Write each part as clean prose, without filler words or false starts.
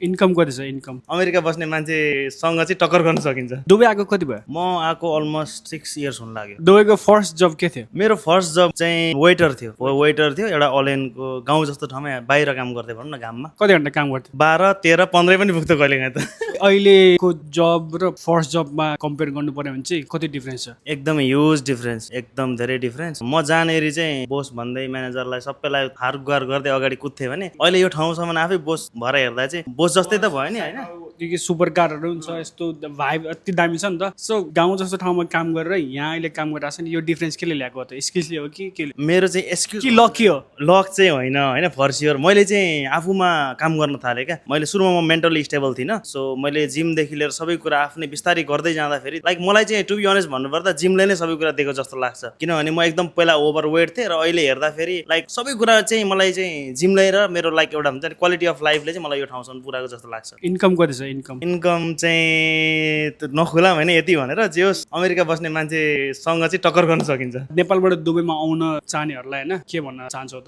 Income कति छ income? America बस्ने मान्छेसँग चाहिँ टक्कर गर्न सकिन्छ। दुबई आएको कति भयो? म आएको अलमोस्ट 6 इयर्स हुन लाग्यो। दुबईको फर्स्ट जब के थियो? मेरो फर्स्ट जब चाहिँ वेटर थियो एउटा अलेनको गाउँ जस्तो ठाउँमा बाहिर काम गर्दै भनौँ न घाममा। कति घन्टा काम गर्थ्यो? 12, 13, 15 पनि पुग्थ्यो कहिलेकाहीँ त। अहिलेको जब र फर्स्ट जबमा कम्पेयर गर्नु पर्यो भने चाहिँ कति डिफरेन्स छ? एकदम ह्युज डिफरेन्स, एकदम धेरै डिफरेन्स। म जानेरी चाहिँ बोस भन्दै म्यानेजरलाई सबैलाई हार गुहार गर्दै अगाडि कुद्थेँ भने अहिले यो ठाउँसम्म आफै बोस भएर हेर्दा चाहिँ बोस जस्तै त भयो नि होइन। के सुपर कारहरू हुन्छ यस्तो भाइब अति दामी छ नि त। सो गाउँ जस्तो ठाउँमा काम गरेर यहाँ अहिले काम गरिरहेको छ नि, यो डिफरेन्स केले ल्याएको हो त? स्किल्सले हो कि केले? मेरो चाहिँ एक्सक्युज कि लकी हो? लक चाहिँ होइन फर स्योर। मैले चाहिँ आफूमा काम गर्न थालेँ क्या। मैले सुरुमा म मेन्टली स्टेबल थिइनँ। सो मैले जिमदेखि लिएर सबै कुरा आफ्नै बिस्तारै गर्दै जाँदाखेरि लाइक मलाई चाहिँ टु बी अनेस्ट भन्नुपर्दा जिमले नै सबै कुरा दिएको जस्तो लाग्छ। किनभने म एकदम पहिला ओभरवेट थिएँ र अहिले हेर्दाखेरि लाइक सबै कुरा चाहिँ मलाई चाहिँ जिमले र मेरो लाइक एउटा हुन्छ नि क्वालिटी अफ लाइफले चाहिँ मलाई यो ठाउँसम्म पुऱ्याएको जस्तो लाग्छ। इन्कम कति छ इन्कम? इन्कम चाहिँ नखुला होइन यति भनेर जे होस् अमेरिका बस्ने मान्छेसँग चाहिँ टक्कर गर्न सकिन्छ। नेपालबाट दुबईमा आउन चाहनेहरूलाई होइन के भन्न चाहन्छौ त?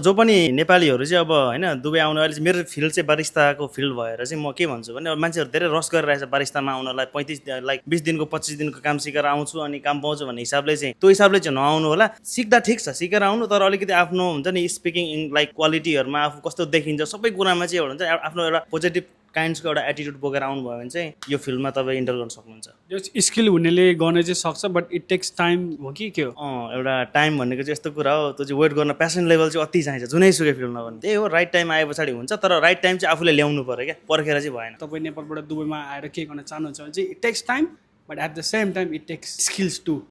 जो पनि नेपालीहरू चाहिँ अब होइन दुबई आउनु अहिले चाहिँ मेरो फिल्ड चाहिँ बारिस्ताको फिल्ड भएर चाहिँ म के भन्छु भने अब मान्छेहरू धेरै रस गरिरहेछ बारिस्तामा आउनलाई। 35 लाइक 20 दिनको 25 दिनको काम सिकेर आउँछु अनि काम पाउँछु भन्ने हिसाबले चाहिँ त्यो हिसाबले चाहिँ नआउनु होला। सिक्दा ठिक छ सिकेर आउनु, तर अलिकति आफ्नो हुन्छ नि स्पिकिङ लाइक क्वालिटीहरूमा आफू कस्तो देखिन्छ सबै कुरामा चाहिँ एउटा हुन्छ आफ्नो एउटा पोजिटिभ काइन्ड्सको एउटा एटिट्युड बोकेर आउनुभयो भने चाहिँ यो फिल्डमा तपाईँ इन्टर गर्न सक्नुहुन्छ। यो स्किल हुनेले गर्न चाहिँ सक्छ बट इट टेक्स टाइम हो कि के हो? एउटा टाइम भनेको चाहिँ यस्तो कुरा हो, त्यो चाहिँ वेट गर्न प्यासन लेभल चाहिँ अति चाहिन्छ जुनैसुकै फिल्डमा भने। त्यही हो राइट टाइम आए पछाडि हुन्छ, तर राइट टाइम चाहिँ आफूले ल्याउनु पऱ्यो क्या, पर्खेर चाहिँ भएन। तपाईँ नेपालबाट दुबईमा आएर के गर्न चाहनुहुन्छ भने चाहिँ it takes time but at the same time it takes skills to.